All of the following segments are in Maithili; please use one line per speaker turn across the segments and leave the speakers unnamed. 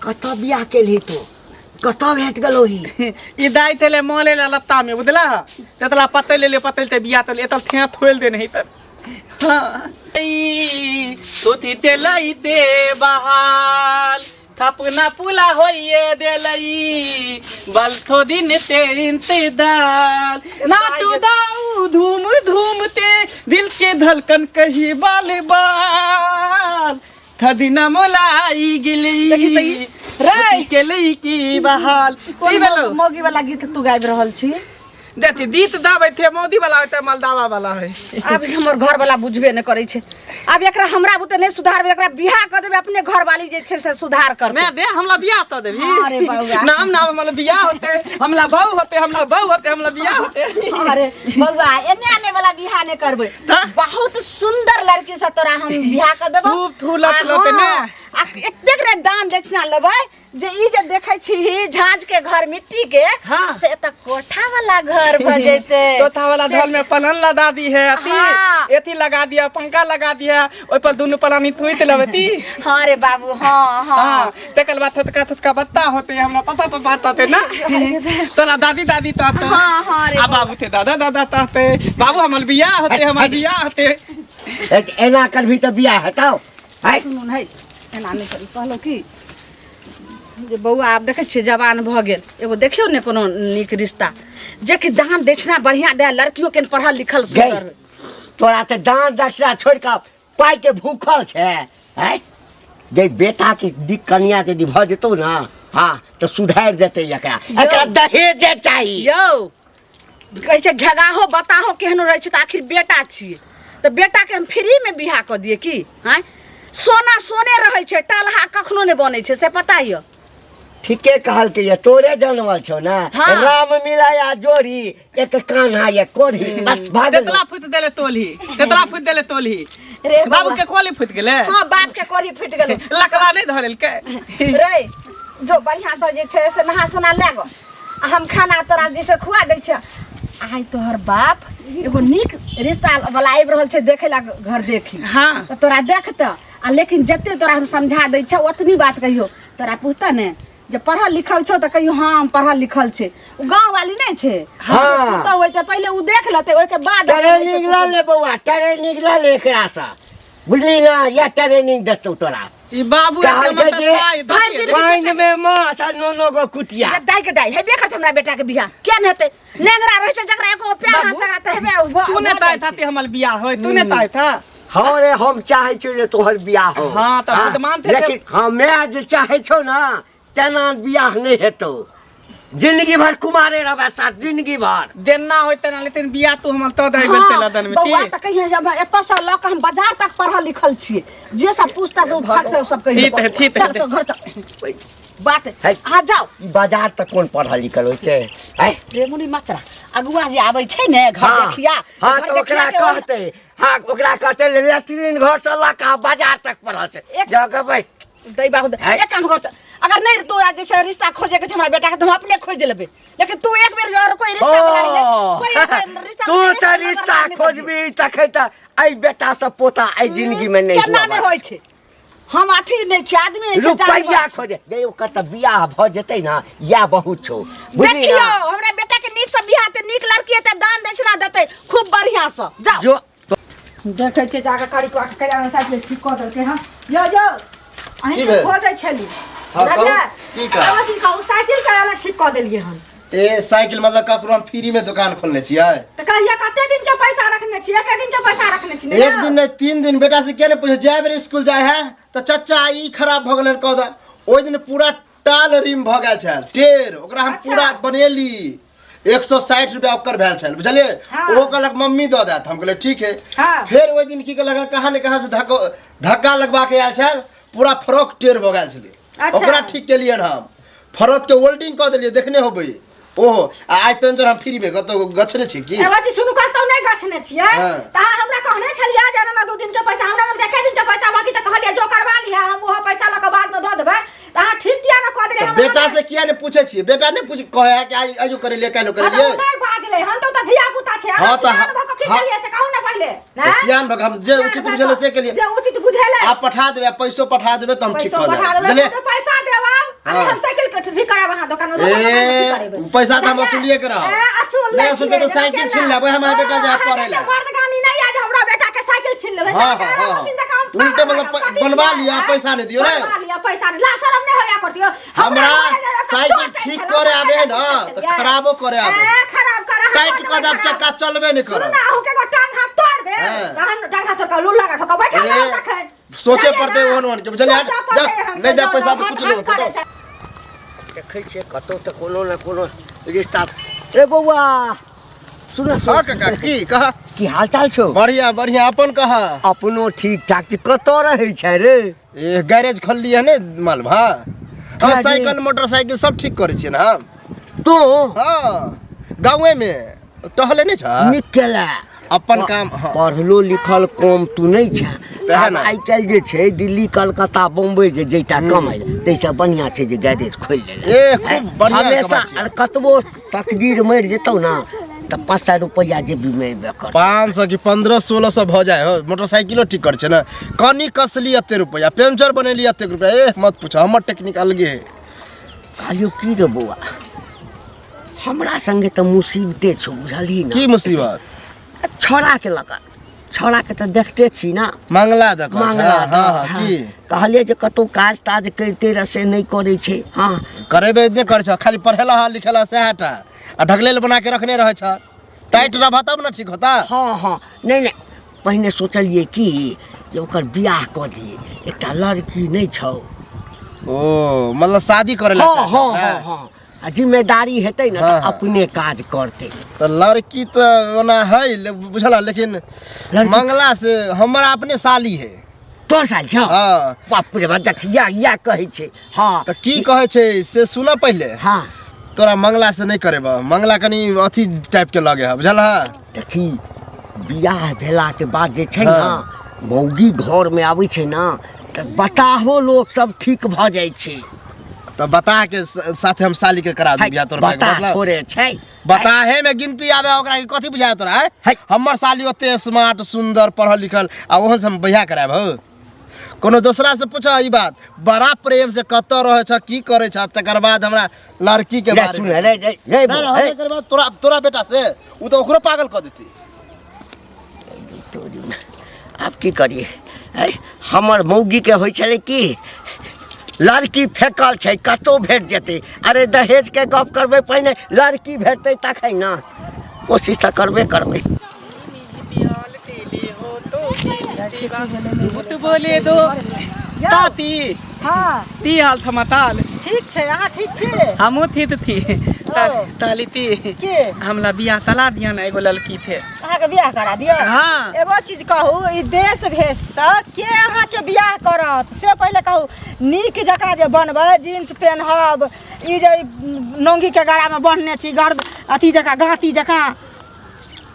कतऽ बियाह केलही तू कतऽ भेट गेलो ही
ई दाइ थेले मले ला लत्ता में बुझला तेतला पतै ले ले पतै ते बिया तले एतल थे थोल देने ही तर हाँ ई सुथी ते लईते बहाल थपना पुला होइए देलई बलथो दिन ते इंतदाल ना तू दाऊ धूम धूम ते दिल के धड़कन कही बाल बाल थदिना मोलाई गेली
देखी तऽ ई- रे!
के लई की बहाल
कोन
की भेलौ
मौगी वाला गीत तू गाबि रहल छी
देखी दीत दाबै थे मौदी वाला होते मलदावा वाला है
आब हमर घर वाला बुझबे नहि करै छै आब एकरा हमरा बुते नहि सुधारबै एकरा बियाह कऽ देबै अपने घर वाली जे छै से सुधार करतै
मैं दे हमला बियाह तो देबी
हाँ रे बौआ।
नाम नाम हमला बियाह होते हमला बहू होते हमला बहू होते हमला बियाह होते
अरे बौआ एने आने वाला बियाह नहि करबै
तऽ?
बहुत सुंदर लड़की से तोरा हम बियाह कऽ देबौ
खूब थूलत
आ
लतै ने।
हाँ, आ एतेक रे दान दक्षिणा लेबै जे ई जे देखै छी झाँझ के घर मिट्टी के
हाँ।
से एतऽ कोठा वाला घर भऽ जेतै
तोता वाला ढोल में पलन लगा दी है अथी
हाँ।
एथी लगा दिया पंखा लगा दिया ओइ पर दुनू पलानी थुइत लेबती
हाँ रे बाबू हाँ हाँ
हाँ तकर बाद थोतका थोतका बत्ता होते हमरा पापा पापा कहते ना तोरा दादी दादी कहते
हाँ, हाँ रे
आ बाबू थे दादा दादा कहते बाबू हमर बियाह होते हमर बियाह होते
एक एना करबही तऽ बियाह हेतौ है
सुनू ने एना नहि करू कहलहुँ की जे बौआ आब देखै छियै जवान भऽ गेल एगो देखियौ ने कोनो नीक रिश्ता जेकि दान दक्षिणा बढ़िआँ दए लड़कियो के पढ़ल लिखल सुंदर
गई तोरा तऽ दान दक्षिणा छोड़ि कऽ पाइ के भूखल छै है जे बेटा के दिक कनिया यदि भऽ जेतौ ने हाँ तऽ सुधारि देतै एकरा एकरा दहेजे चाही
यौ कहै छै घेगाहो बताहो केहनो रहै छै तऽ आखिर बेटा छियै तऽ बेटाके हम फ्रीमे बियाह कऽ दियै की आँय सोना सोने रहै छै टलहा कखनो नहि बनै छै से पता यऽ
ठीके कहलकै ये तोरे जनमल छौ ने
हाँ।
राम मिलाया जोड़ी एक कान्हा ये कोढ़ी बस भऽ गेलौ
तेतला फुट देले तोलही तेतला फुट देले तोलही
रे
बाबू
बौआ।
के कोली फुट गेले
हाँ बाप के कोरी फुटि गेलै
लकवा नहीं धरेलकै
रे जो बढ़िआँ से जे छै से नहा सोना लए गो आ हम खाना तोरा जे छै खुआ दै छियै आइ तोहर बाप एगो नीक रिश्ता वाला आबि रहल छै देखै ला घर देखी
हाँ
तऽ तोरा देखतऽ आ लेकिन जते तोरा हम समझा दै छियौ ओतनी बात कहियो तोरा पूछतऽ ने जे पढ़ल लिखल छौ तऽ कहियो हाँ हम पढ़ल लिखल छै ओ गाँव वाली नहि छै
हाँ।
पुतहु होइतै पहिले ओ देख लेतै ओहिके बाद
ट्रेनिंग लऽ ले बौआ ट्रेनिंग लऽ ले एकरासँ बुझली ना या ट्रेनिंग देतौ तोरा
ई बाबू
कहलकै
एते
जे
मतलब पाइ
भरि
धके
दिन-
पानि मे माछ आ नोनो गो कुटिया
जे दाइ के दाइ हेबे करतै हमरा बेटा के बियाह किया नहि हेतै नेंगरा रहै छै जकरा एको प्यार हाथ
बाबू,
सगरा तऽ हेबे भ-
तू ने
भऽ
ताय
जाइ
था
छै।
ते हमर बियाह होय तू ने ताय था
हाँ रे हम चाहै छियौ जे तोहर बियाह हो
हाँ, तऽ बुद्धमान थे
लेकिन हाँ मैं जे चाहै छौ ना तेना बियाह नहि हेतौ जिंदगी भर कुमारे रहबै साथ जिंदगी भर
देना होय तेना लेकिन बियाह तू हमर तो दे गेल
हाँ,
लदन में
बौआ
की
तऽ कहिया जे हम एतऽ से लऽ कऽ हम बाजार तक पढ़ल लिखल छियै जे सब पूछता से ओ फक से सब कहि
ठीक है, ठीक है।
चल चल घर चल ओइ, बात
है।
अहाँ जाओ
ई बाजार तक कोन पढ़ल लिखल होइ छै आँय?
रेमुनी मचरा अगुआ जे आबै छै ने घर
हाँ
देखिया
हाँ
घर
तऽ ओकरा
देखिया के ओहि-
कहतै हाँ ओकरा कहतै लेटरिन घर से लऽ कऽ बाजार तक पढ़ल छै
एक-
जाके बैठ
दै बाबू दे।
है।
एक काम कर तऽ, अगर नहीं तोरा जे छै रिश्ता खोजे के छै हमरा बेटा के तऽ हम अपने खोज लेबै लेकिन तू एक बेर जो और कोई रिश्ता वाला रहियै, कोई एक रिश्ता
तू
वाला एक
तऽ
नंबर
रिश्ता
वाला नहीं
खोजबी तखन तऽ एहि बेटा से पोता एहि जिंदगी में नहीं
केना
हुआ
नहि होइ छै हम अथी नहि छी आदमी नहि छी
रुपैआ
जानवर छी।
खोजे गे ओकर तऽ बियाह भऽ जेतै ने इएह बहुत छौ बुझली
देखियौ
ना
हमरा बेटा के नीक से बियाह हेतै नीक लड़की हेतै दान दक्षिणा देतै खूब बढ़िया से जाओ
जो
देखै छियै जाके करिकवा के करिया साइकिल ठीक कऽ देलकै हँ यौ यौ अहीं
की
के
भेल?
खोजै छली
हाँ, कहू,
बुझलियै?
की कहब?
एगो चीज कहू साइकिल के अलग ठीक कऽ देलियै हन
ए साइकिल मतलब ककरो हम फ्री में दुकान खोलने छियै
तऽ कहिया कते दिन के पैसा रखने छी एक दिन के पैसा रखने छी ने
एक दिन नहीं तीन दिन बेटा से क्या नहीं पूछे जाए बेर स्कूल जाए है तो चचा ई खराब भऽ गेलै कह दे ओहि दिन पूरा टाल रिम भऽ गेल छल टेर ओकरा हम
अच्छा।
पूरा बनेली 160 रुपया ओकर भेल छल बुझलियै
हाँ।
ओ कहलक मम्मी दऽ देत हम कहलियै ठीक है
हाँ।
फेर ओहि दिन की कहलक कहाँ ने कहाँ से धक्का धक्का लगवा के आयल छल पूरा फ्रॉक टेर भऽ गेल छलै
अच्छा।
ओकरा ठीक केलियनि हम फ्रॉक के वेल्डिंग कऽ देलियै देखने होबै ओहो आ आइ पेंचर हम फ्री में कतौ गछने छी की
एगो चीज सुनू कतौ नहि गछने छियै
हाँ।
तऽ अहाँ हमरा कहने छलियै जे ना दू दिन के पैसा हमरा लग एके दिन के पैसा बाकी तऽ कहलियै जो करवा लिहा हम ओहो पैसा लऽ कऽ बाद मे दऽ देबै तऽ अहाँ ठीक किया ने कऽ देलियै
तऽ
हमरा
बेटा
लग?
से किया ने पूछे छियै बेटा ने पूछ कहे है कि आइ आइयो करेलियै काल्हि
हाँ, तऽ
करेलियै
ओ नहि बाजलै हन तऽ ओ तऽ धिया पुता छै अहाँ
हाँ, तऽ
सियान भऽ कऽ की
हाँ।
केलियै से कहू ने पहिले
तऽ
आँय?
सियान भऽ कऽ हम जे
सियान
उचित
भऽ
बुझेलै
कऽ
से केलियै
जे उचित बुझेलै
आप पठा देबै आ पैसो पठा देबै तऽ हम ठीक
पैसो
कऽ
पठा
देबै
देबै
बुझलियै
तऽ पैसा देब आब अरे हम साइकिल के ठीक कराब अहाँ दुकान में दोसर
ए,
दुकान में ठीक करेबै।
पैसा तऽ हम वसूलिए के रहब।
ए, असूल
नहि
लै
वसूलबै
छियै,
तऽ साइकिल
जेना
छीन लेबै, हमर बेटा
हाँ,
जायत
अहाँके
पढ़ै लए।
मर्दगानी नहि आज हमरा बेटा के साइकिल छीन लेबै।
हाँ,
तऽ
हाँ,
हमरा
हाँ।
मशीन जकाँ हम
उल्टे
पागल
मतलब
लागब, कथी
बनवा
छियै,
लिअ,
आँय?
पैसा नहि दियौ रे।
बनवा लिअ, पैसा नहि। ला शरम नहि होया करतियो।
हमरा
घरे जे
साइकिल
चोट
ठीक
छलै,
करे
हमरा
आबे है ना
साइकिल
तऽ
छलियै।
खराबो करे आबे।
ए, खराब करे, हम
टाइट
बनबै
कऽ देब
खराब।
चक्का चलबे नहि
सुनू
करत।
ना, अहूँके एगो टांग हाथ तोड़ देब।
हाँ।
तहन टांग हाथ तोड़ कऽ लूल लगा ठोका बैठल
ए,
रहब तखन।
सोचे
जाइए
पड़तै
ना।
ओहन ओहन के, बुझलियै?
सोचऽ पड़तै
जा,
हम
नहि
के,
देब पैसा
जाउ,
तऽ कुछ नहि
हट, हट
होतै,
करै
जाउ।
छै।
देखै छियै कतौ तऽ कोनो ने कोनो रिश्ता रे बौआ सुन
हाँ काका की कह
की हाल चाल छौ
बढ़िया बढ़िया अपन कह
अपनो ठीक ठाक छै कतऽ रहै छै रे
ए गैरेज खोललियै ने मालभा हम
गैरेज?
साइकिल मोटरसाइकिल सब ठीक करै छियै ने हम
तू
हाँ गाँवे में टहले नहि छ
नीक केला
अपन काम हाँ
पढ़लो लिखल कम तू नहि छे
तेहे
आब
ने।
आइ काल्हि जे छै दिल्ली कलकत्ता बम्बई जे जैता कमाइ लए ताहिसँ बढ़िआँ छै जे गैरेज खोलि लेला
ए खूब बढ़िआँ
हमेशा
कमाइ छियै।
आर कतबो तकदीर मरि जेतौ ने तऽ 500 रुपैआ जेबीमे अयबे करतौ।
500 कि 1500-1600 भऽ जाइ हो मोटरसाइकिलो ठीक करै छै ने कनि कसली एते रुपैआ पंचर बनेली एतेक रुपैआ ए मत पूछ हमर टेक्निक अलगे है
कहलियौ की रे बौआ हमरा संगे तऽ मुसीबते छौ बुझलही ने
की मुसीबत
छौड़ाके लऽ कऽ छौड़ाके तऽ देखते छी ने
मंगला दऽ कऽ
मंगला
हाँ, हाँ,
हाँ,
की
कहलियै जे कतहु काज ताज करिते रह से नहि करै छै हँ
करेबे नहि करै छ खाली पढ़ेला हा लिखेला सएह टा आ ढकलेल बना के रखने रहै छ टाइट रहबह तब ने ठीक होता
हँ हँ नहि नहि पहिने सोचलियै कि जे ओकर बियाह कऽ दियै एकटा लड़की नहि छौ
ओ मतलब शादी करे ला
हँ
चाहै
हँ
छ,
हँ हँ आ जिम्मेदारी हेतै ने
हाँ,
तऽ
हाँ।
अपने काज करतै
तऽ लड़की तऽ ओना है बुझल लेकिन मंगला से हमरा अपने साली है
तोहर साल छौ
हाँ
बाप रे बाप देख या या कहै छै हँ
तऽ की कहै छै से सुन पहिले
हँ
तोरा मंगला से नहि करेबह मंगला कनि अथी टाइप के लगे है बुझल है
देखी बियाह भेलाके बाद जे छै ने
हाँ।
मौगी घरमे आबै छै ने तऽ बताहो लोक सब ठीक भऽ जाइ छै
तऽ बता के साथे हम साली के करा
है,
दी बियाह तोर भाई के
बता
मतलब
थोड़े छै
बताहे में गिनती आवे ओकरा की कथी बुझाय तोरा है
है।
हमर साली ओते स्मार्ट सुंदर पढ़ल लिखल आ ओहो से हम बियाह करायब हो कोनो दोसरा से पूछ ई बात बड़ा प्रेम से कतऽ रहै छ की करै छ तकर बाद हमरा लड़की के
ले
बारे
सुन
में
रे रे रे
ना, ना,
बौ,
हम
हे,
नहि करबै तोरा तोरा बेटा से उ तऽ ओकरो पागल कऽ देती
तोरी में। आब की करिए ऐ, हमर मौगीके होइ छलै की लड़की फेकल छै कतहु भेट जेतै अरे दहेजके गप करबै पहिने लड़की भेटतै तखन ने कोशिश तऽ करबे करबै
भूत बोले दो ताती
हाँ
ती हाल थमा ताल
ठीक छै अहाँ ठीक छी
हमहूँ थी तऽ थी
ओ।
ताली ती
के
हमला बियाह तला दिया ना एगो लड़की थे
अहाँके बियाह करा दिअ
हाँ।
एगो चीज कहू ई देश भेषसँ के अहाँके बियाह करत से पहिले कहू नीक जकाँ जे बनबै जीन्स पेनहब ई जे नोंगीके गरामे बन्हने छी गर्द अथी जकाँ गाँती जकाँ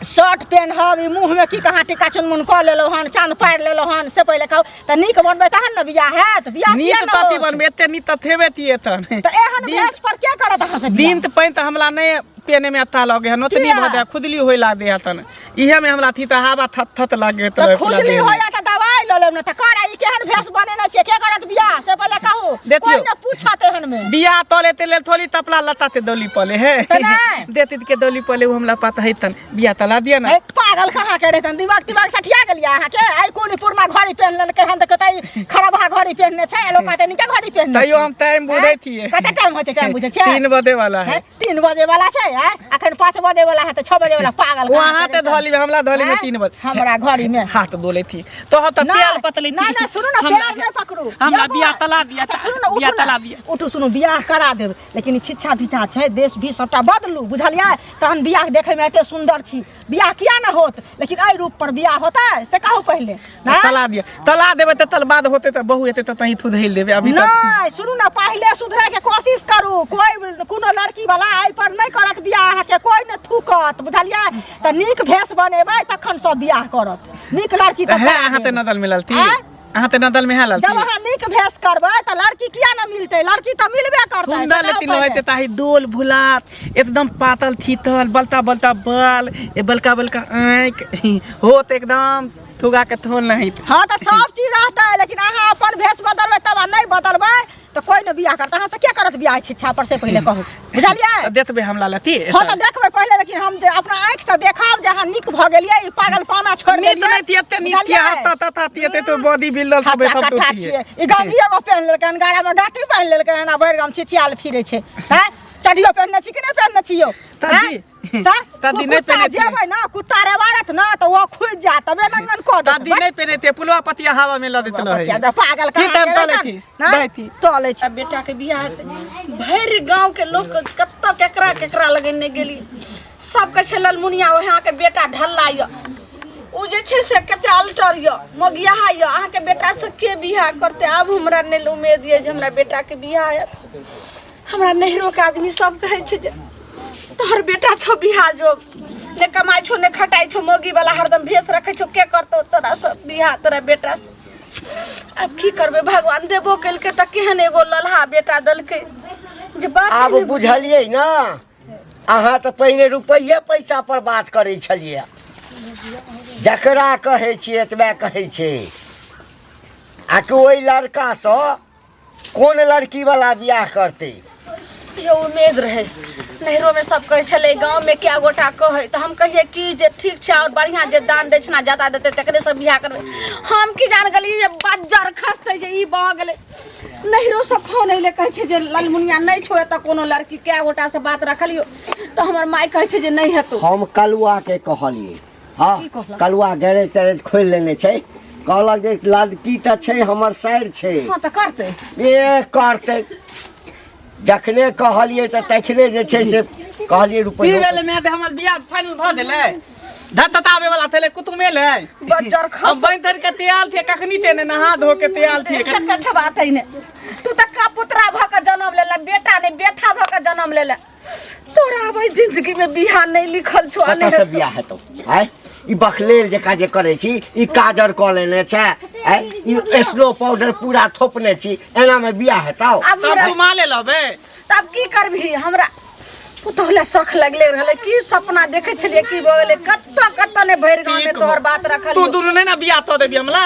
शर्ट पेनहब ई मुँहमे की कहाँ टीका चुनमुन कऽ लेलहुँ हन चाँद पारि लेलहुँ हन से पहिले कहू तऽ नीक बनबै तहन ने बियाह हैत बियाह
नीत
किया ने
तती
होत?
बनबै एते नीत तऽ थेबे तिए तन
तऽ एहन
दिन-
भेष पर के करत अहाँ से बियाह?
दिन तऽ पानि तऽ हमला नहि पेने में अच्छा लगे है नोतनी
किया?
भऽ जाए खुदली होय ला दे हतन इहे में हमला थी तऽ हवा थत थत लागे
तऽ
तऽ पूरा
खुजली
देह में।
होइया तऽ दवाइ लऽ लेब ने तऽ कर ई केहन भेष बनेने छियै के करत बियाह से पहिले कहू
देखियौ।
कोइ ने पूछत एहन मे
बियाह तले ते लेल थोड़ी तपला लता ते दौली पले है
तऽ नहि।
देती के दौली पले उ हमला पता है तन बियाह तला दिया ना
ए, पागल कहाँ के रहतन दिमाग तिमाग सठिया गेलियै अहाँके आइ कोन पुरना घड़ी पेहन लेलकै हन तऽ कतै खराबा घड़ी पेहनने छै आ लोक कहतै नीके घड़ी पेहनने
तैयो
छै।
हम टाइम बुझै
हैं?
थिए
कते टाइम होइ छै टाइम बुझै छै
3 बजे वाला है
हैं? 3 बजे वाला छै हैं? अखन 5 बजे वाला है तऽ 6 बजे वाला पागल
वो
कहाँ
अहाँ
के
ते
रहतन?
धोली में हमला धोली में
हैं?
3 बजे
हमरा घड़ी में
हाथ बोले थी तो हम तो
ना,
प्याल पतली
ना ना सुनू ना प्यार नहीं पकड़ू
हमला
यौ
बियाह
बौआ,
तला दिया
अच्छा सुनू ना
बियाह
उठू ना
तला दिया
उठू सुनू बियाह करा देब लेकिन ई छिच्छा भिछा छै देश भी सबटा बदलू बुझलियै तहन बियाह देखै में एते सुंदर छी बियाह किया ना होत लेकिन एहि रूप पर बियाह होतै से कहू पहिले ना?
तला दिया तला देबे त तल बाद होते त बहु एते त तही थुधैल देबे अभी तक
नहीं सुनू ना पहिले सुधरे के कोशिश करू कोई कोनो लड़की वाला एहि पर नहीं करत बियाह अहाँके कोई ने थूकत बुझलियै तऽ नीक भेष बनेबै तखन सब बियाह करत नीक लड़की तऽ
है
करा
अहाँ ते
देब।
नदल में ललती
आँय?
अहाँ ते नदल में है ललती
जब अहाँ नीक भेष करबै तऽ लड़की किया ने मिलतै लड़की तऽ मिलबे करतै
सुंदर
से कहू
लेती
पहिले।
रहते ताही दोल भुलात एकदम पातल थीतल बलता बलता बाल ए बलका बलका आँख होत एकदम थुगा के थोल नहीं
हाँ तऽ सब चीज रहतै लेकिन अहाँ अपन भेष बदलबै तब आ नहि बदलबै तऽ कोइ नहि बियाह करत अहाँ से के करत बियाह छिच्छा पर से पहिले कहू बुझलियै
तऽ देखबै हमरा लती
हँ तऽ देखबै पहिले लेकिन हम जे अपना आँखि से देखब जे अहाँ नीक भऽ गेलियै ई पागलपना छोड़ि
नीत
देलियै
नहि थी एते नीत
बुझलियै?
किया ता ता ता एते तो बॉडी बिल्डर सब
हट्टा
सब
कट्ठा छियै ई गंजी एगो पहिन लेलकै हन गाड़ा मे गाटी पहिन लेलकै हन आ भरि गाम छिछियाल फिरै छै हैं चड्डियो पहिनने छी कि नहि पहिनने छी यौ
दादी,
हैं? तऽ
दादी नहि
कुत्ता
पहिने छियै।
जेबै ने कुत्ता रेबारत ने तऽ ओ खुजि जायत तबे नंगन कऽ देत
दादी नहीं पहने थे पुलवा पतिया हवा में लदत रहे
पागल
की
कहाँ
तम
गेलै
तले
ने?
थी
ना?
दाई थी
तले छी
आ बेटा के बियाह हेतै भरि गाँव के लोक कतऽ केकरा केकरा लगे नहि गेली सबके छै ललमुनिया ओहे अहाँके बेटा ढल्ला यऽ ओ जे छै से कते अल्टर यऽ मगियाहा यऽ अहाँके बेटासँ के बियाह करतै आब हमरा नहि उम्मीद यऽ जे हमरा बेटाके बियाह हैत हमरा नैहरोके आदमी सब कहै छै जे तोहर बेटा छौ बियाह जोग ने कमाइ छौ ने खटाइ छौ मौगी वाला हरदम भेष रखै छौ के करतौ तोरा सब बियाह तोरा बेटा से आब की करबै भगवान देबो केलकै तऽ केहन एगो लल्हा बेटा देलकै जे बात
आब बुझलियै ने अहाँ तऽ पहिने रुपैए पैसा पर बात करै छलियै जकरा कहै छियै एतबे कहै छै आ कि ओहि लड़कासँ कोन लड़की वाला बियाह करतै
यौ उमेद रहै नैहरोमे सब कहै छलै गाँवमे कए गोटा कहै तऽ हम कहियै कि जे ठीक छै आओर बढ़िआँ जे दान दक्षिणा ज्यादा देतै तकरे से बियाह करबै हम की जान गेलियै जे बज्जर खसतै जे ई भऽ गेलै नैहरोसँ फोन अयलै कहै छै जे ललमुनिया नहि छौ एतऽ कोनो लड़की कए गोटासँ बात रखलियौ तऽ हमर माय कहै छै जे नहि हेतौ
हम कलुआके कहलियै हँ
की कहलक?
कलुआ गैरेज तैरेज खोलि लेने छै कहलक जे लड़की तऽ छै हमर साइर छै
हँ तऽ करतै
ए करतै जखने कहलियै तऽ तखने जे छै से कहलियै
की
रुपैआ
भेलै मैं तऽ हमर बियाह फाइनल भऽ गेलै धत तताबे वाला थेले कुतुम एलै
बज्जर खस
हम बनि धरि के तैयार थिए कखनी ते ने नहा धो के तैयार थिए
कट्ठ बात है ने तू तऽ कपुतरा भऽ कऽ जनम लेले बेटा नहि बेथा भऽ कऽ जनम लेले तोरा भाई जिंदगी में बिहार नहीं लिखल छो
कतऽ से बियाह हेतौ आँय ई बखलेल जकाँ जे करै छी ई काजर कऽ लेने छै आँय ई स्नो पाउडर पूरा थोपने छी एनामे बियाह हेतौ
अब
तब
हमरा
तू माले लबे
तब की करबही हमरा पुतोह लए शख लगले रहलै की सपना देखै छलियै की भऽ गेलै कतऽ कतऽ ने भरि गाँव में
ठीक
तोहर
हो।
बात रखल
तू दुनू नहीं ना बियाह तो देबी हमला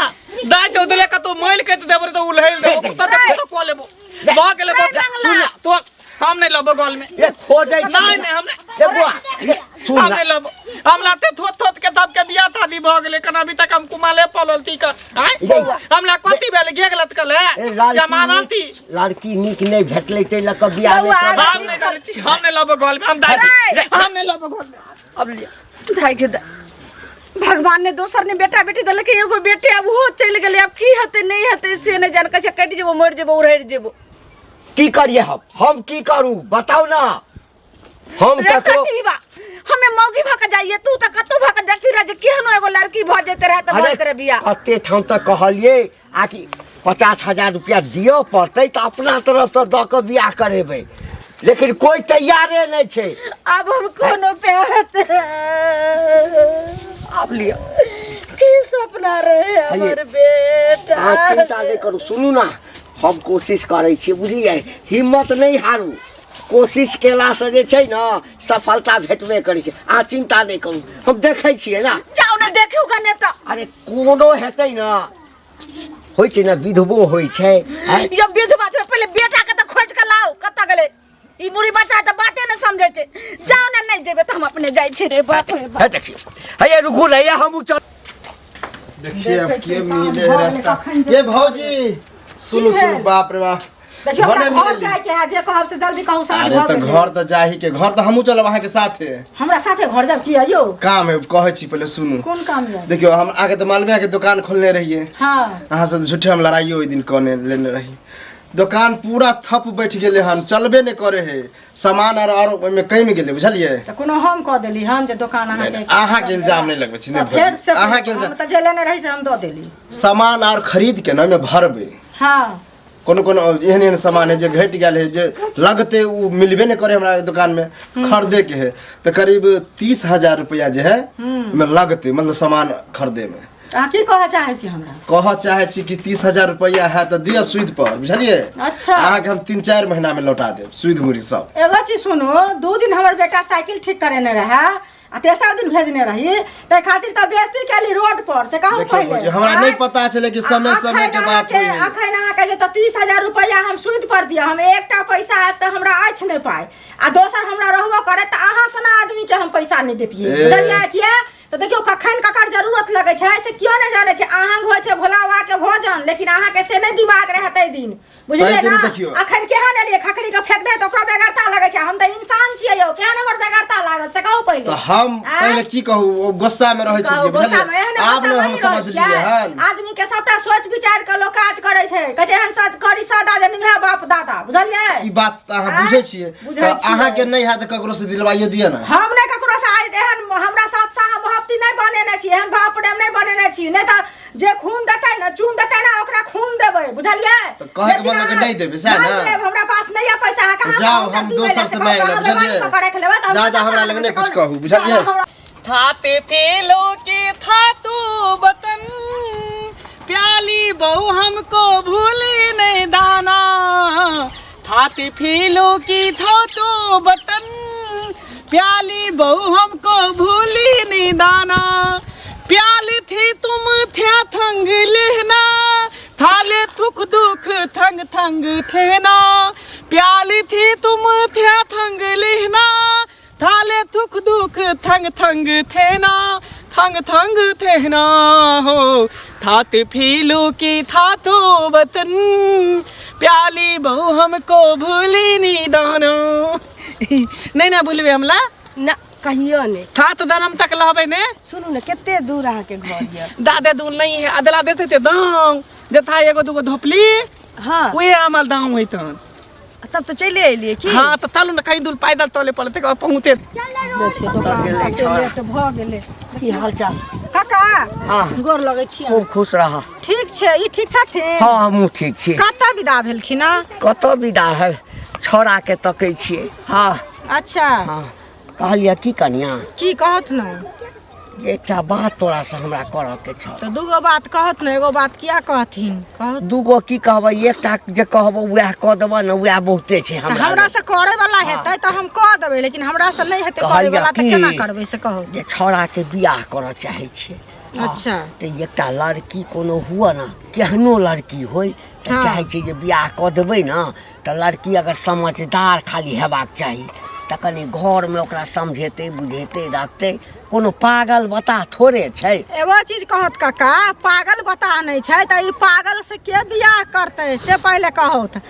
दाइ तो उधरे कतौ मैल के देबो रे तो उलहल देबो तो तो को लेबो भऽ गेलै
रे
बच्चा
बंगला।
सुन तो हम नहीं लेबो गल में
ए खोजै छी
नहीं नहीं हम नहीं
ए बुआ ए, सुन
हम
ना।
नहीं लेबो हम लाते थोत थोत के तब के बियाह शादी भऽ गेलै कना अभी तक हम कुमाले पलल ती कर आय
ये।
हम ला कथी भेल गे गलत कल है
ए, लड़की
या मानल ती
नीक- लड़की नीक नहि भेटलै ताहि लऽ कऽ बियाह नहि
बौआ,
करब।
हम नहीं करती हम नहीं लेबो गल में हम दादी
रे।
हम नहीं लेबो गल में
अब लिअ।
धाइ के दा भगवान ने दोसर ने बेटा बेटी देलकै एगो बेटे आब ओहो चलि गेलै आब की हेतै नहि हेतै से नहि जान कहै छै कटि जेबो मरि जेबो उड़हरि जेबो
की करिए हम हम की करू बताउ ना हम
रे
ककरो
कटीबा हमे मौगी भऽ के जाइए तू तऽ कतौ भऽ के देखती रह जे केहनो एगो लड़की भऽ जेते रहे तऽ भऽ जेते रहे बियाह
कते ठाम तऽ कहलियै आकि 50,000 रुपया दिअ पड़तै तऽ अपना तरफसँ दऽ कऽ बियाह करेबै लेकिन कोइ तैयारे नहि छै
आब हम कोनो पे
आब लिअ
की सपना रहे हमर बेटा
अहाँ चिन्ता नहि करू सुनू ने हम कोशिश करै छी बुझलियै हिम्मत नहि हारू कोशिश केलासँ जे छै ने सफलता भेटबे करै छै अहाँ चिन्ता नहि करू हम देखै छियै ने
जाउ ने देखू कने तऽ
अरे कोनो हेतै ने होइ छै ने विधवो होइ छै आँय?
ये विधवा छै पहिले बेटा के तऽ खोज के लाउ कतऽ गेलै ई बुढ़ी बच्चा तऽ बाते ने समझै छै जाउ ने नहि जेबै तऽ हम अपने जाइ छी रे बाप रे बाप
हे देखियौ हे रुकू ने हे हमहूँ चल
देखिए अब के मिले है रास्ता ये भौजी सुनू सुनू बाप रे बाप
देखियौ हमरा
भने
घर
मिलली।
जाइके है जे कहब से जल्दी कहू साँझ
अरे
भऽ
तऽ
गेलै।
घर तऽ जाही के घर तऽ हमहूँ चलब अहाँके साथे
हमरा साथे घर जाब की यौ
काम है कहै छी पहिले सुनू
कोन काम यऽ
देखियौ हम अहाँके तऽ मालूमे है दुकान खोलने रहियै
हँ
अहाँ से झूठे हम लड़ाइयो ओहि दिन कने लेने रही दोकान पूरा थप बैठ गेलै हन चलबे नहि करे है सामान आर और ओहिमे कमि गेलै बुझलियै
तऽ कोनो हम कऽ देली हन जे दोकान अहाँके
अहाँके इल्जाम नहि लगबै छी
तऽ
नहि
फेर
भौजी
से
अहाँके
हम
इल्जाम
तऽ जे लेने रही से हम दऽ देली
सामान आर खरीद के ने ओहिमे भरबै
हँ
कोनो कोनो एहन एहन सामान है जे घटि गेल है जे लगते ओ मिलबे नहि करे हमरा दोकानमे खरीदे के है तऽ करीब 30,000 रुपया जे है ओहिमे लगते मतलब सामान खरीदेमे
अहाँ की कहऽ चाहै छी हमरा
कहऽ चाहै छी कि 30,000 रुपया है तऽ दिअ सूद पर बुझलियै
अच्छा।
अहाँके हम 3-4 महीना में लौटा देब सूद मुरी सब
एगो चीज सुनू 2 दिन हमर बेटा साइकिल ठीक करेने रहे आ तेसर दिन भेजने रही ताहि खातिर तऽ बेइज्जती केली रोड पर से कहू
देखियौ
पहिले
भौजी हमरा
आँय?
नहि पता छलै कि समय
आ
समय के
अखन
बात
अहाँके
होइ है
अखन अहाँके जे तऽ 30,000 रुपैआ हम सूद पर दिअ हम एकटा पैसा आयत तऽ हमरा अछि नहि पाइ आ दोसर हमरा रहबो करे तऽ अहाँ सना आदमी के हम पैसा नहि देतियै
ए।
बुझलियै किया तऽ देखियौ कखन ककर जरूरत लगै छै से केओ नहि जानै छै अहाँ होइ छै भोला बाबा के भोजन लेकिन अहाँके से नहि दिमाग रहै ताहि दिन बुझलियै
ताहि दिन
ना
देखियौ।
अखन केहन एलियै खखरी के फेंक दे तऽ ओकरो बेगरता लगै छै हम तऽ इंसान छियै यौ केहन हमर बेगरता लागल से कहू पहिले
तऽ हम
आँय?
पहिले की कहू ओ गुस्सा में रहै
कहू,
छलियै
गुस्सा में
बुझलियै
एहने
आब
गुस्सा
ने
में
हम
नहि रहै
समझलियै
छियै।
हन
आदमी के सबटा सोच विचार के लोक काज करै छै कहै छै एहन सद करी सदा जे निभा बाप दादा बुझलियै
ई बात तऽ अहाँ
आँय?
बुझै छियै
बुझै
तऽ
छियै।
अहाँके नहि हैत तऽ ककरो से दिलवाइयो दिअ ने
हम नहि ककरो से आइ एहन हमरा साथ साह मोहब्बती नहि बनेने छी एहन भाव प्रेम नहि बनेने छी नहि तऽ जे खून देतै ने चून देतै ने ओकरा खून देबै बुझलियै
तऽ कहैके
लेकिन
मतलब कि
अहाँ-
नहि देबै, सएह ने?
नहि देब, हमरा पास नहि यऽ पैसा अहाँ कहाँ से
जाउ,
हम
हम
देबै
दोसर
से
से
कहू,
मांगि लेब,
अहाँ बेईमानी
बुझलियै?
कऽ के राखि लेबै तऽ हम
जादा
कतऽ
हमरा
से
लग नहि
अहाँके
किछु कहू, बुझलियै?
हमरा
थाते फेलो के था तू बतन प्याली बहु हमको भूली नहीं दाना थाते फेलो की था तू बतन प्याली बहु हमको भूली नहीं दाना प्याली थी तुम थे थंग लेना थाले थुक दुख थंग थंग थे ना प्याली थी तुम थे थंग लेना थाले थुक दुख थंग थंग थेना थंग थंग थेना हो थात फीलू की थातो वतन प्याली बहु हमको भूली नी दानो नहीं ना भूलबे हमला
ना कहियो नहि
थात दनम तक लहबे ने
सुनू ने कते दूर अहाँके घर यऽ
दादे दून नहीं है अदला देते थे दाम जथा एगो दूगो धोपली
हँ
उहे हमर दाम होइतन
तब तऽ चलि एलियै की
हाँ तऽ चलू ने कहीं दूर पैदल चले पड़ते पहुँचे
लेट भऽ गेलै
की हाल चाल
काका
हाँ।
गोर लगै छी
खूब खुश रह
ठीक छै ई ठीक छथिन
हाँ हमहूँ ठीक छी
कतऽ विदा भेलखिन हँ?
कतऽ विदा है छौड़ाके तकै छियै हाँ
अच्छा
हाँ कहलियै की कनिया
की कहत ने
एकटा बात तोरासँ हमरा करऽके छल
तऽ दूगो बात कहत ने एगो बात किया कहथिन कहत
दूगो की कहबै एकटा जे कहबो वएह कऽ देबऽ ने वएह बहुते छै
तऽ
हमरा
हमरा
लग।
से करे वाला हेतै तऽ हम कऽ देबै लेकिन हमरा से नहि हेतै करे
कहलियै
वाला तऽ
की?
केना करबै से कहू
जे छौड़ाके बियाह करऽ चाहै छियै हँ,
अच्छा
तऽ एकटा लड़की कोनो हुअ ने केहनो लड़की होय तऽ
हँ।
चाहै छियै जे बियाह कऽ देबै ने तऽ लड़की अगर समझदार खाली हेबाक चाही तऽ कनि घरमे ओकरा समझेतै बुझेतै रखतै कोनो पागल बताह थोड़े छै।
एगो चीज कहत काका, पागल बताह नहि छै तऽ ई पागल से के बियाह करतै से पहिले कहत।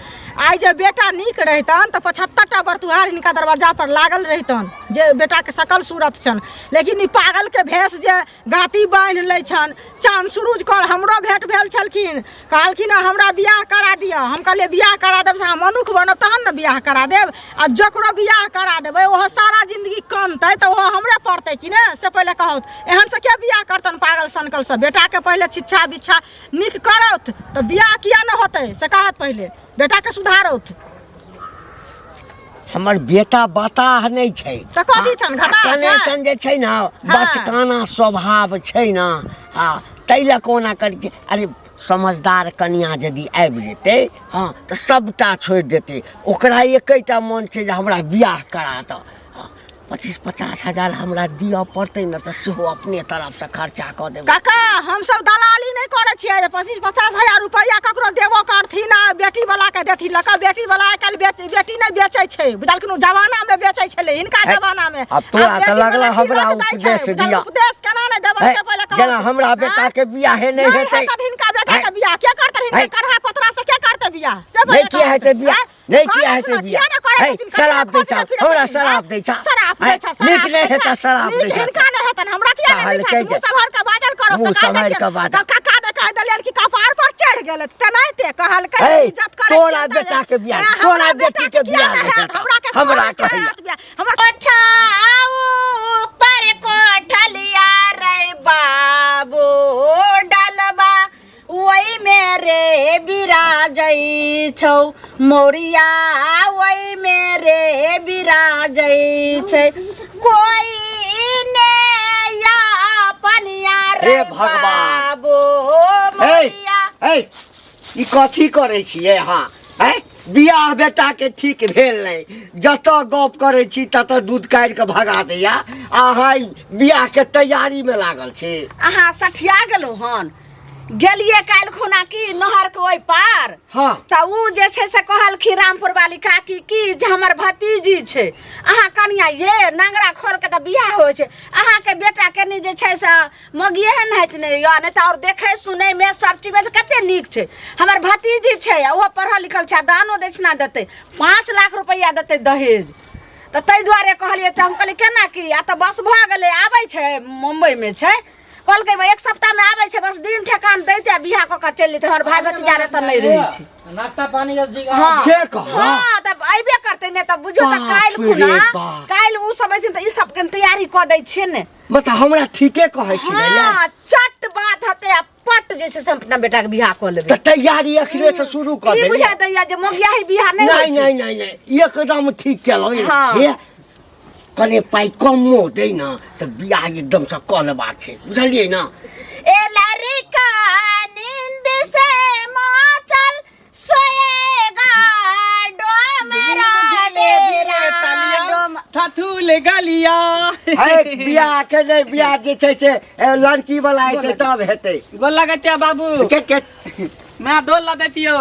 आइ जे बेटा नीक रहितन तऽ 75टा बरतुहार हिनका दरवाजा पर लागल रहितन जे बेटाके सकल सूरत छनि, लेकिन ई पागलके भेष जे गाँती बान्हि लै छनि। चाँद सुरुज कल हमरो भेंट भेल छलखिन, कहलखिन हँ हमरा बियाह करा दिअ। हम कहलियै बियाह करा देब से अहाँ मनुख बनब तहन ने बियाह करा देब, आ जकरो बियाह करा देबै ओहो सारा जिंदगी कनतै तऽ ओहो हमरे पड़तै कि ने से पहिले कहौत। एहन से के बियाह करतन पागल सनकल से? बेटाके पहिले शिक्षा बिच्छा नीक करौत तऽ बियाह किया ने होतै से कहत, पहिले बेटाके सुधारौत।
हमर बेटा बताह नहि छै।
तऽ कथी छनि, घताह छै?
कनेक्शन जे छै ने बचकाना स्वभाव छै ने, हँ ताहि लए कोना करै छै। अरे समझदार कनिया यदि आबि जेतै हँ तऽ सबटा छोड़ि देतै, ओकरा एकेटा मन छै जे हमरा बियाह करा दऽ। 25-50 हजार हमरा दिअ पड़तै ने तऽ सेहो अपने तरफसँ खर्चा कऽ देबै।
काका हमसब दलाली नहि करै छियै जे 25-50 हजार रुपैआ ककरो देबो करथिन आ बेटी वाला के देथिन लऽ कऽ। बेटी वाला आइ काल्हि बेटी नहि बेचै छै, बुझलखिन? जमाना मे बेचै छलै हिनका
है,
जमाना मे।
आब तोरा
आब
तऽ
बेटी
लगला
वाला
हमरा
कीमत दै छै,
उपदेश
बुझल?
दिअ।
उपदेश केना नहि देबनि
है,
से पहिले कहू।
जेना हमरा बेटा के बियाहे नहि
नहि
हेतै।
हेतै हिनका बेटा
है।
के बियाह के करतै? हिनका
है।
करहा कोतरा से के करतै बियाह से
नहि
पहिले
किया
कहू।
हेतै बियाह?
आँय?
नहि किया हेतै बियाह? है, शराब दै छा, हमरा शराब दै छा।
शराब
है,
दै छा,
नीक नहि हेतै शराब दै छा।
हिनका नहि हेतन, हमरा किया नहि
कहलकै
नीक हेतै?
जे-
मुँह सम्हार के बाजल करो
मुँह
से कहि दै
सम्हारि
छियनि।
के बाजल।
तऽ काका ने कहि देलियनि कि कपार पर चढ़ि गेलै तेनाहिते कहलकै
है,
इज्जत करै
तोरा
छियनि तऽ-
बेटा के बियाह,
ऐं,
तोरा
हमरा
बेटी के
किया
बियाह
नहि
नहि
हेत?
हेतौ।
हमरा के
हमरा
सोना किया
कहैया।
हेत बियाह? हमर
कोठाऊ पर कोठलिया रे बाबू डलबा ओहि मेरे बिराजै छौ मोरिया, ओहि मेरे बिराजै छै कोई ने या पनिया रे
हे भगवान।
बाबू
हे
मोरिया।
हे, ई कथी करै छियै अहाँ? हैं बियाह बेटा के ठीक भेल नहीं जतऽ गप करै छी ततऽ दूध काटि कऽ भगा दैया अहाँ ई बियाह के तैयारी में लागल छी
अहाँ सठिया गेलहुँ हन गेलियै काल्हि खुना की नहर के ओहि पार
हाँ।
तऽ उ जे छै से कहलखिन रामपुर वाली काकी की जे हमर भतीजी छै अहाँ कनिया ये नंगरा खोर के तऽ बियाह होइ छै अहाँके बेटा कनि जे छै से मगिए नहाइत नहि यऽ नहि तऽ आओर देखै सुनैमे सब चीजमे तऽ कते नीक छै हमर भतीजी छै आ ओहो पढ़ल लिखल छै आ दानो दक्षिणा देतै 5 लाख रुपैआ देतै दहेज। तऽ ताहि दुआरे कहलियै, तऽ हम कहलियै केना की, आ तऽ बस भऽ गेलै, आबै छै, मुम्बईमे छै, कहलकै एक सप्ताहमे आबै छै, बस दिन ठेकान दैते आ बियाह कऽ कऽ चलि जेतै। हमर भाय भतीजा रे तऽ नहि रहै छै।
नाश्ता पानी के जी।
हाँ।
से कह।
हाँ, तब अयबे करतै ने, तब बुझियौ तऽ
बाप
काल्हि
रे
खुना
बाप।
काल्हि ओ सब अयथिन तऽ ई सबके तैयारी कऽ दै छियै ने।
मतलब हमरा ठीके कहै छी ने यार?
हाँ, चट बात हेतै आ पट जे छै से हम अपना बेटाके बियाह कऽ लेबै।
तऽ तैयारी अखने से शुरू कऽ
ई
देलियै।
बुझा दैया जे मोगियाही बियाह नहि
नहि
होइ छै।
नहि नहि नहि, एकदम ठीक केलहुँ।
हाँ।
हे, कने पाइ कमो दै ने तऽ बियाह एकदमसँ कऽ लेबाक छै, बुझलियै ने?
ए लड़का नींद से मातल सोएगा डोमरा डेरा डोम
थथुल गलिया।
है, बियाह के नहि, बियाह जे छै से लड़की वाला एतै तब हेतै।
गोल लगै छै बाबू।
के
मैं डोल ला देतियो।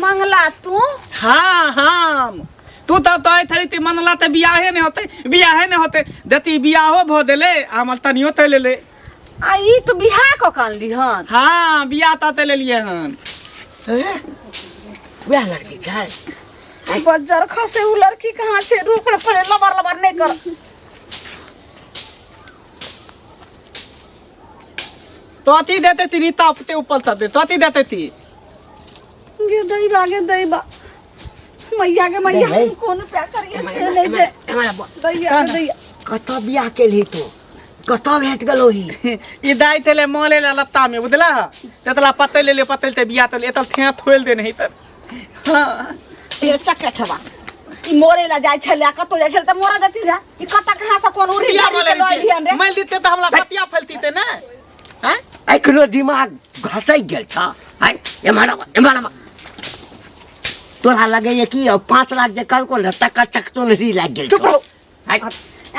मंगला तू?
हाँ, हम तू तब तो थरी ती मनला ते बियाहे नहीं होते, बियाहे नहीं होते देती, बियाहो भो देले हमल तनियो ते ले ले।
आ ई तू बियाह कऽ कऽ अनली हन?
हाँ, बियाह तो ते ले लिए हन।
वएह लड़की छै।
बज्जर खसे, उ लड़की कहाँ छै? रुक रे, पहिले लबर लबर नहि कर।
तो अथी देते ती रीता उपते ऊपर तते तो अथी देते ती।
गे दैबा, गे दैबा मैया, गे मैया।
नहीं।
हम कोन प्यार करिए से नहीं छै। दैया गे दैया।
कतऽ बियाह केलही तू? कतऽ भेट गेलो ही?
ई दाई तेले मले ला लत्ता में बुझला तेतला पत्ते ले ले पत्ते ते बियाह ते एतल थे थोल दे नहीं तर। हाँ।
ये चकेठवा ई मोरे ला जाइ छलै, कतौ जाइ छलै तऽ मोरा देती रहे। ई कतऽ कहाँ से कोन उड़ी
बियाह
के
मले
लऽ एलिहन रे?
मल देते त हमरा पतिया फैलती ते ने हैं।
एखनो दिमाग घसकि गेल छ? आइ एम्हर आब, एम्हर आब। तोरा लगैए कि 5 लाख जे कहलको ने तकर चकचोन्हरी लागि गेल
चुप
छौ।
रहू।
आइ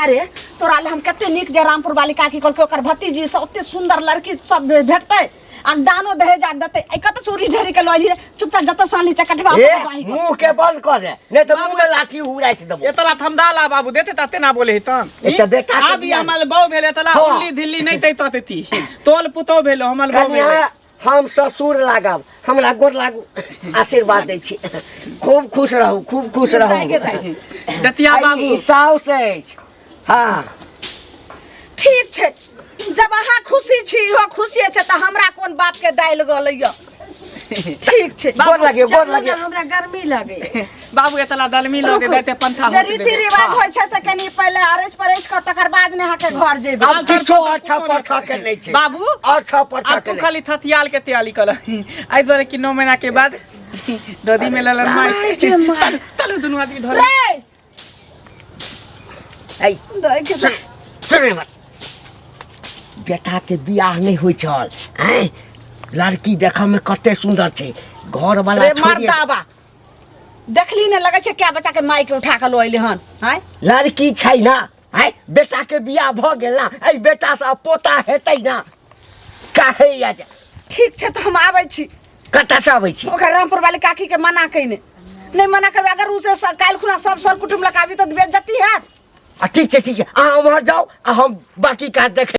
अरे तोरा ले हम कते नीक जे रामपुर वाली काकी कहलकै ओकर भतीजी से ओते सुंदर लड़की सब भेटतै आ दानो दहेज आ देतै। ऐ कतऽ चोरी ढेरी के लऽ एलही रे? चुपचाप जतऽ सानली चकटवा।
ए, मुंह के बंद कर दे, नहीं तो मुंह में लाठी उड़ाइत देबो।
एतला थमदाला बाबू देते तते ना बोले तन।
एकटा बेटा के
आब
बियाह।
हमर बहू भेले तला।
हाँ।
उल्ली धिल्ली नहीं तै तते तोल पुतो भेलो हमर बहू भेले।
कन्या, हम ससुर लागब, हमरा गोर लागू, आशीर्वाद दै छी, खूब खुश रहू, खूब खुश रहू।
दतिया
आ
बाबू।
ई साउस अछि। हाँ।
ठीक छै, जब अहाँ खुशी छी, इहो खुशी छै, तऽ हमरा कोन बाप के दालि गलैया? ठीक छै।
गोर लागियो, गोर
चलू ने।
लागियो।
हमरा गर्मी लगे।
बाबू एतला दलमी लऽ दे देते पंखा
जे
होके
रीति
देते।
रिवाज होइ छै से कनि पहिले अरैस परैस कऽ तकर बाद ने अहाँके घर जेबै।
आब किछो अच्छा परछा के नहि छै।
बाबू
अच्छा परछा
आब
के
तू
नहि।
खाली थथियाल के तैयारी कर एहि दुआरे कि 9 महीना के बाद ददी में ललन माई तलु तलु दुनू आदमी धरे।
रे।
ऐ।
दै के दे।
सुन हमर बेटा के बियाह नहीं होइ छल। आँय, लड़की देखऽ में कते सुंदर छै, घर वाला
रे
छोड़िए।
मर्दाबा, देखली ने, लगै छै क्या बच्चा के माई के उठा के लऽ एलै हन आँय।
लड़की छै ना? आँय, बेटा के बियाह भऽ गेल ना, एहि बेटा से आब पोता हेतै ना, काहे या
ठीक छै, तऽ हम आबै छी।
कतऽ से अबै छी?
ओकर रामपुर वाली काकी के मना कइने नहि मना करबै, अगर उ से काल्हि खुना सब सर कुटुम्ब लग आबी तऽ बेइज्जती हैत।
आ ठीक छै, ठीक छै, अहाँ उम्हर जाउ आ हम बाकी काज देखै।